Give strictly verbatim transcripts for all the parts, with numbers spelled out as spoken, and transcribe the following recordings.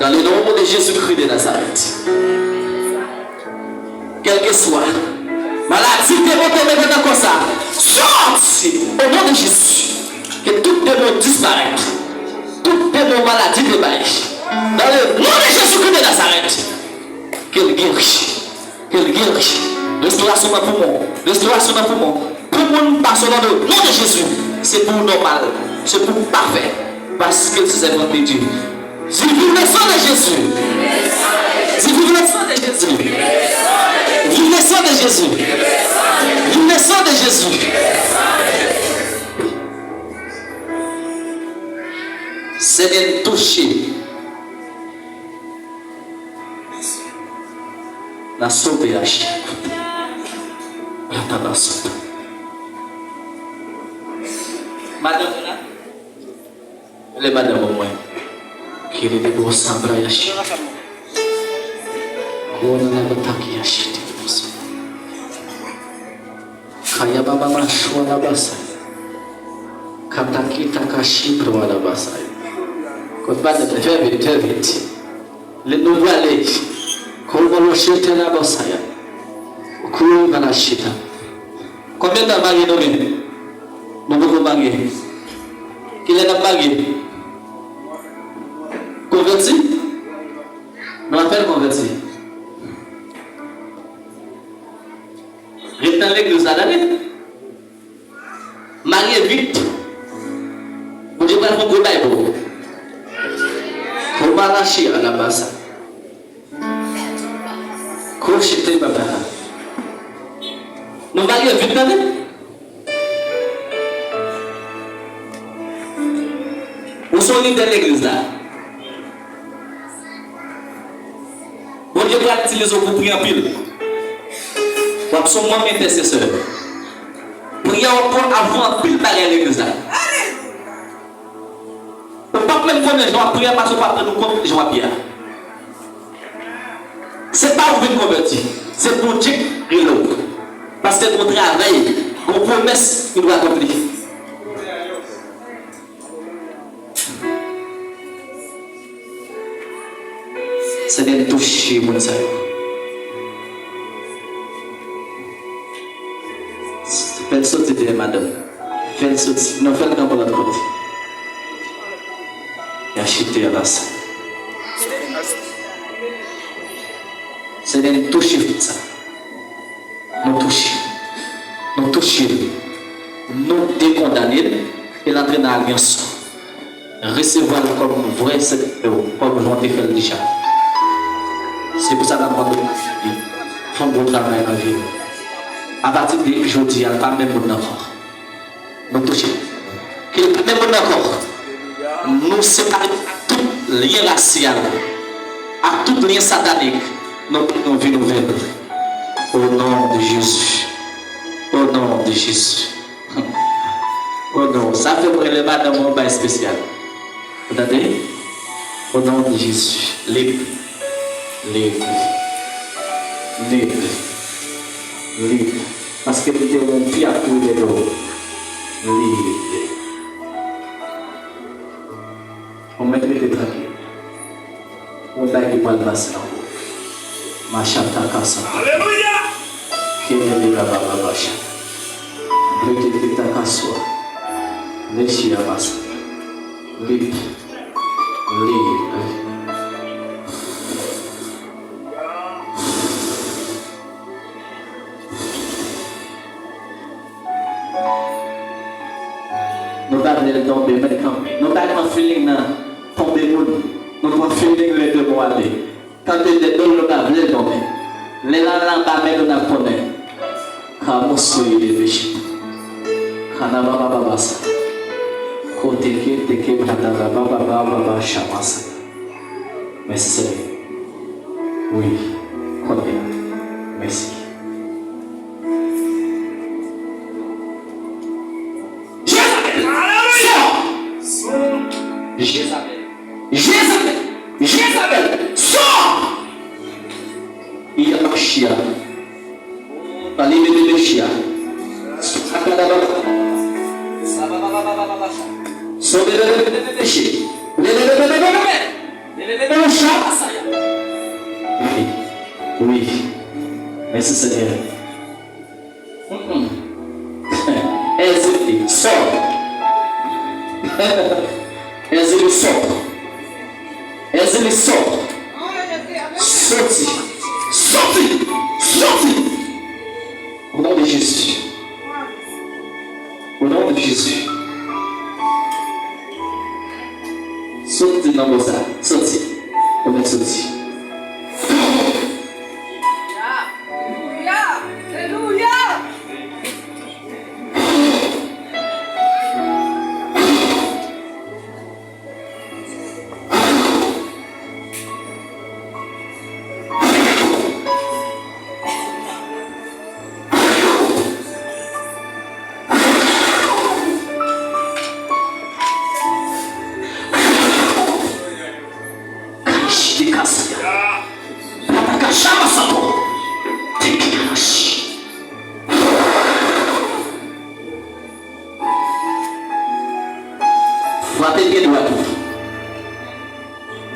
Dans le nom de Jésus-Christ de Nazareth. Kèlkeswa maladi demon te mete nan kò sa, sòti o non de Jezi. Ke tout demon disparèt. Tout demon maladi te bay. Dans le nom de Jésus-Christ de Nazareth. Ke l geri. Ke l geri. Restorasyon nan poumon. Restorasyon nan poumon. Pou moun pase nan non de Jezi. Se pou w nòmal. Se pou w pafè. Paske l se sèvant de Dye. Di, vive le sang de Jésus. Di, vive le sang de Jésus. Vive le sang de Jésus. Vive le sang de Jésus. Senyè, touche. N a sove Achi. N a sove. Madanm ou la? Rele madanm ou mwen. Kiri de bo sambra Achi. Kona na bataki Achi de bo sambra. Kaya baba machwa la basa. Kataki takashi prwa la basa. Kot pa de fè vit, fè vit. Le nou prale. Kolo chete la basa ya. Kuru kana chita. Konbyen tan marye nou gen? Nou poko marye. Kilè n ap marye? Konvèti? Nou apèn konvèti. Ret nan legliz la, tande. Marye vit. Bondye pral fè yon gwo bay pou ou. Kobalashi alabasa. Kochete baba. Nou marye vit, tande. Ou se yon lidè legliz la. Bondye pral itilize w pou priye anpil. W ap se yon manm entèsesè. Priyè w ap pran ap fè anpil bagay legliz la. Ou p ap menm konnen jan w ap priye a paske w p ap rann ou kont jan w ap ye a. Se pa ou vin konvèti, se Bondye k rele w. Paske gon travay, gon pwomès ki dwe akonpli. Senyè, touche moun sa yo. Fè l soti dèyè madanm. Fè l soti. Non, fè l kanpe lòt kote. Y a chite a la sa. Senyè, touche sa. Nou touche. Nou touche l. Nou dekondane l e l antre nan alyans ou. Resevwa l kòm vrè sèvitè w, kòm Jan te fè l deja. Se pou sa n ap mande w fè yon bon travay nan vi l. Apati de jodi a, l pa menm moun nan ankò. Nou touche. Ke l pa menm moun ankò. Nou separe ak tout lyen rasyal, ak tout lyen satanik. Nou, nou vin ouvè nou. O non de Jezi. O non de Jezi. O non. Sa fè m rele madanm mwen yon bay espesyal. Ou tande? O non de Jezi. Lib. Lib. Lib. Lib. Paske m te yon pye ap tou lè do. Lib. Ou mèt rete trankil. Ou bay ki pral pase nan ou. Machata kasa. Alelouya! Kene de la baba bacha. Breke kita kaswa. Lechi amasa. Lib. Lib. Nou ta vle l tonbe, mèt kanpe. Nou ta pran feeling nan tonbe moun. Nou pran feeling lè de mwa ale. Tande de dlo nou ta vle l tonbe. Lè l al anba men nou n ap konnen. Kamoso ye de peche. Kanababababasa. Koteke teke bradabababababa chamasa. Mèsi Senyè. Wi. Konnen. Mèsi. Jezabèl. Alelouya! Jezabèl. Jezabèl. Jezabèl. Sò! Yamashia. Pali bebe meshia. Sakadababa. Sobebebebebe. Bebebebebebe. Wi. Wi. Mèsi, Senyè. Mm-mm. Èzili, sò. Èzili, sò. Èzili, sò. Soti. Soti. Soti. Au nom de Jésus. Au nom de Jésus. Soti nan bò sa. Soti. Ou mèt soti. Alelouya! Alelouya! Kashi de kasaya. Patakashama sapo. Thank you, Kashi. Frape pye dwat ou.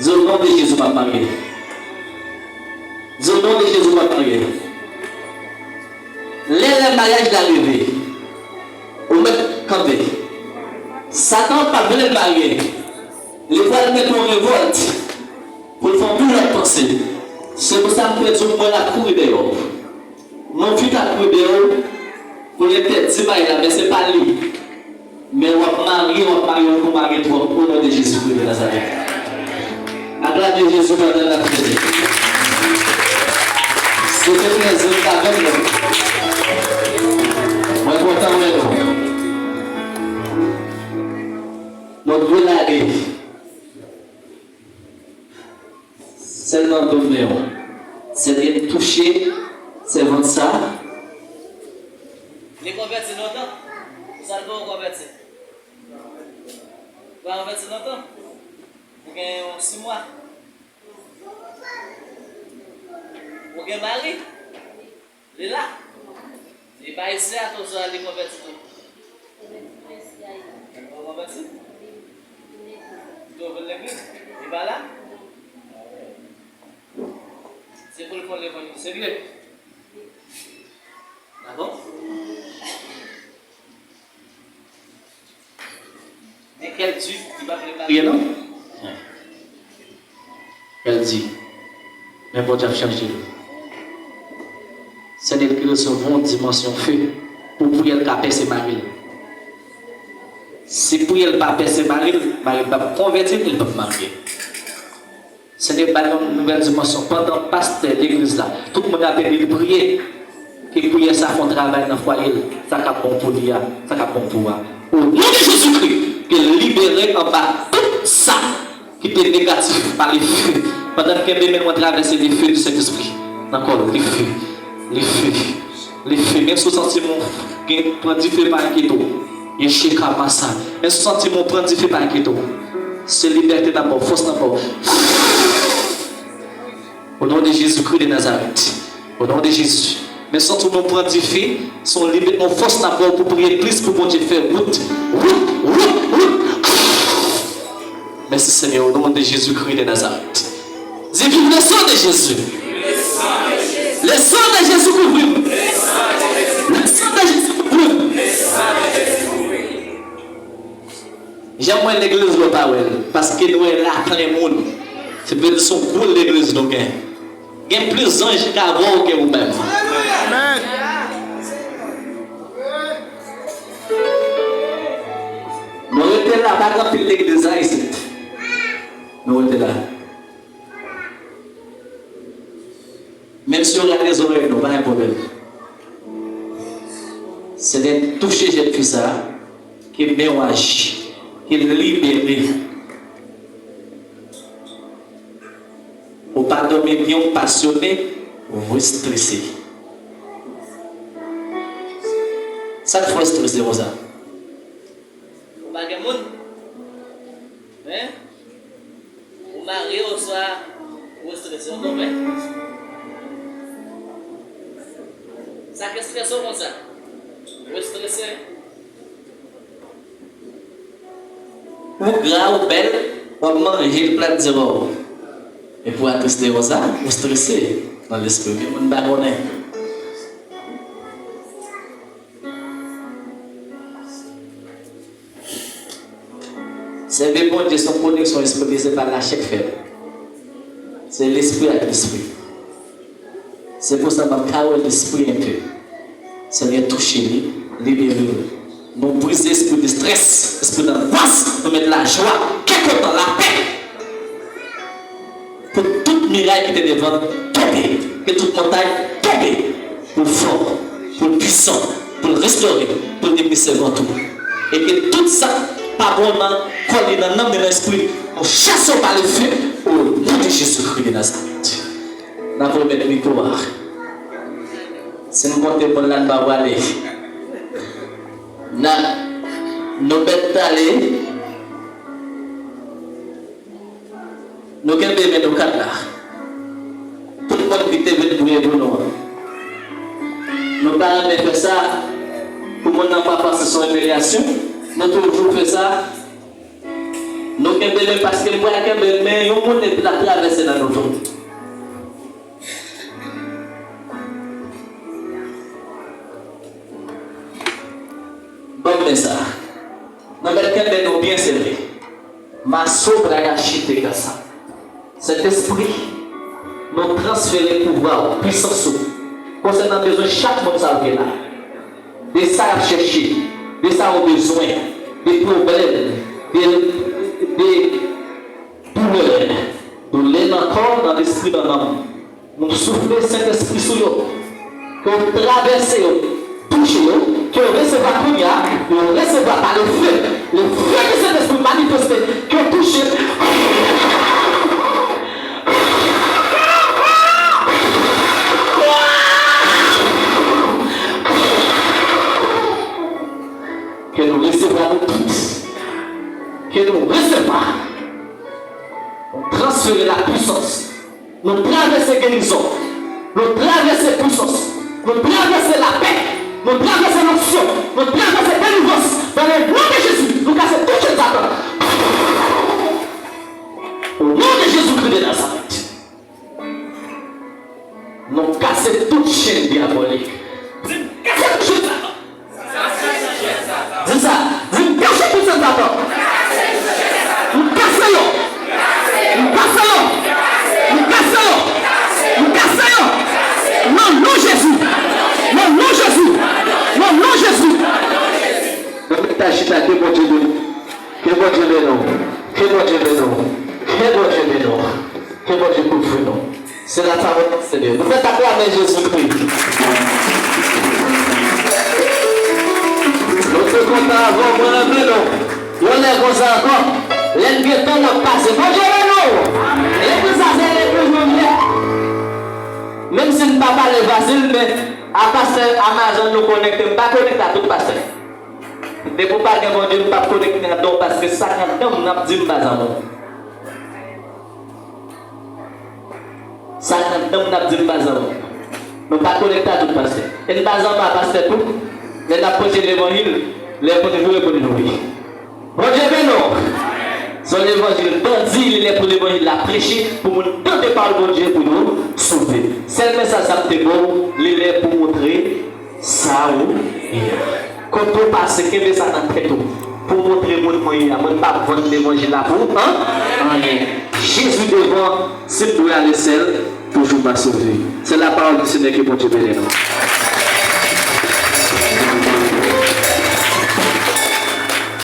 Di, "O non de Jezi, m ap marye." Di, "O non de Jezi, m ap marye." Lè lè maryaj la rive, ou mèt kanpe. Satan pa vle l marye. Li pral mete yon revòlt pou l fè yon pi lòt panse. Se pou sa m te di w, mwen, l ap kouri dèyè w. Mwen vin ap kouri dèyè w pou l entèdi maryaj la, men se pa li. Men w ap marye, w ap marye, w ap marye twòp, o non de Jezi Kris de Nazarèt. Aklame Jezi pandan n ap fini. Se te plezi m t avèk nou. Mwen kontan wè nou. Nou dwe lage. Sèlman ban m men w. Sèl gen touche sèvant sa. Li konvèti lontan? Sa l poko konvèti? Li pa konvèti lontan? Ou gen yon sis mwa? Ou gen mari? Li la? Li pa isi a tou, sa li konvèti tou? Li konvèti? Li tou vin legliz? Li pa la? Se pou l fè levanjil serye. Dakò? Men kèl di, li pa vle marye non. Kèl di, men Bondye ap chanje l. Senyè ki resevwa yon dimansyon fe pou priyè l ka pèse mari l. Si priyè l pa pèse mari l, mari l p ap konvèti, li p ap marye. Senyè, ba l yon nouvèl dimansyon. Pandan pastè legliz la, tout moun ap ede l priye, ke priyè sa fè yon travay nan fwaye l. Sa k ap bon pou li a, sa k ap bon pou ou a. O non de Jezikri, ke l libere anba tout sa ki te negatif pa le feu. Pandan l kenbe men mwen travèse le feu du Saint-Esprit nan kò l, le feu, le feu, le feu. Menm si w santi w gen pran dife, pa enkyete w. Yeshika masa. Menm si w santi w pran dife, pa enkyete w. Se libète n ap ba w, fòs n ap ba w. O non de Jezikri de Nazarèt. O non de Jezi. Men santi w pran dife, se yon libète, yon fòs n ap ba w pou priye plis, pou Bondye fè wout, wout, wout, wout. Mèsi Senyè, o non de Jezikri de Nazarèt. Di, viv le sang de Jésus. Le sang de Jésus couvre. Le sang de Jésus couvre. Jan m wè legliz la, w pa wè l, paske nou wè la plen moun. Se vle di se yon gwo legliz nou gen. Gen plis zanj k avè w ke ou menm. Amèn. Nou rete la, pa gen anpil legliz la isit. Nou rete la. Menm si yo rale zòrèy nou, pa gen pwoblèm. Senyè, touche jèn fi sa a, ke men w aji, ke l libere. Ou pa dòmi byen, ou pasyone, ou estrese. Sa k fè w estrese konsa? Ou pa gen moun? Hein? Ou marye oswa ou estrese, ou tonbe? Sa k estrese w konsa? Ou estrese? Ou gra, ou bèl, w ap manje, l plat di w. E pou atris Leon sa, ou strese nan lespri w, gen moun pa konnen. Sèvi Bondye se yon koneksyon espresyèl, se pa lachè k fè l. Se lespri ak lespri. Se pou sa m ap kare lespri enpe. Senyè, touche li, libere l. Nou brize espri de strès, espri dangwas, nou met lajwa, kè kontan, lapè. Pou tout miray ki te devan tonbe, ke tout montay tonbe, pou l fò, pou l pwisan, pou l restore, pou l te pi sèvant ou. E ke tout sa k pa bon nan kò li, nan nanm li, nan lespri, nou chase w pa le feu, o non de Jezi Kri de Nazarèt. N ap remèt mikwo a. Si n konte moun la, n pa prale. N ap, nou mèt ale. Nou kenbe men nou kat la. Tout moun ki te vin priye pou nou an. Nou pa renmen fè sa pou moun nan pa panse se yon imilyasyon. Nou toujou fè sa. Nou kenbe men paske m pral kenbe men yon moun epi l ap travèse nan nou tou. Ban m men sa. Nou mèt kenbe nou byen sere. Maso braya chite kasa. Sentespri, nou transfere pouvwa w, pwisans ou konsènan bezwen chak moun sa yo ki la. De sa y ap chèche, de sa yo bezwen, de pwoblèm, de, de doulè, doulè nan kò, nan lespri, nan nanm. Nou soufle Sentespri sou yo. Ke w travèse yo, touche yo, ke w resevwa kounye a, yo resevwa pa le feu. Le feu de Sentespri manifeste, ke w touche. Ke nou resevwa nou tout. Ke nou resevwa. Transfere la puissance. Nou travèse gerizon. Nou travèse pwisans. Nou travèse lapè. Nou travèse lonksyon. Nou travèse delivrans. Dans le nom de Jésus, nou kase tout chèn Satan. Au nom de Jésus-Christ de Nazareth. Nou kase tout chèn dyabolik. Kase tout chèn Satan. Di sa. Di m kase tout chèn Satan. M kase yo. M kase yo. M kase yo. M kase yo. Nan non Jezi. Nan non Jezi. Nan non Jezi. Nan mèt a chita, ke Bondye beni. Ke Bondye beni w. Ke Bondye beni w. Ke Bondye beni w. Ke Bondye kouvri nou. Se la pawòl Senyè. Nou fèt aklamè Jezikri. Nou te kontan avè w, mwen renmen nou. Yon lè konsa ankò. Lè n gen tan n ap pase. Bondye beni w. Legliz sa se legliz nou ye. Menm si n pa pale fasil, men a pastè Amazon nou konekte. M pa konekte a tout pastè. Depi w pa gen Bondye, m p ap konekte a don, paske sa k anndan m n ap di m pa zanmi w. Sa k anndan m n ap di m pa zanmi w. Nou pa konekte a tout pastè. E n pa zanmi a pastè tou, men n ap preche levanjil, lè pou n joure pou n joure. Bondye beni w. Se yon levanjil bandi, li lè pou levanjil la preche, pou moun tande pawòl Bondye pou yo sove. Sèl mesaj sa m te ba w, li lè pou montre sa ou ye a. Kote w pase, kenbe sa nan tèt ou. Pou w montre moun mwen ye a, mwen p ap vann levanjil la pou an, anyen. Jezi devan, si m dwe ale sèl, toujou m a sove. Se la pawòl di Senyè, ke Bondye beni nou.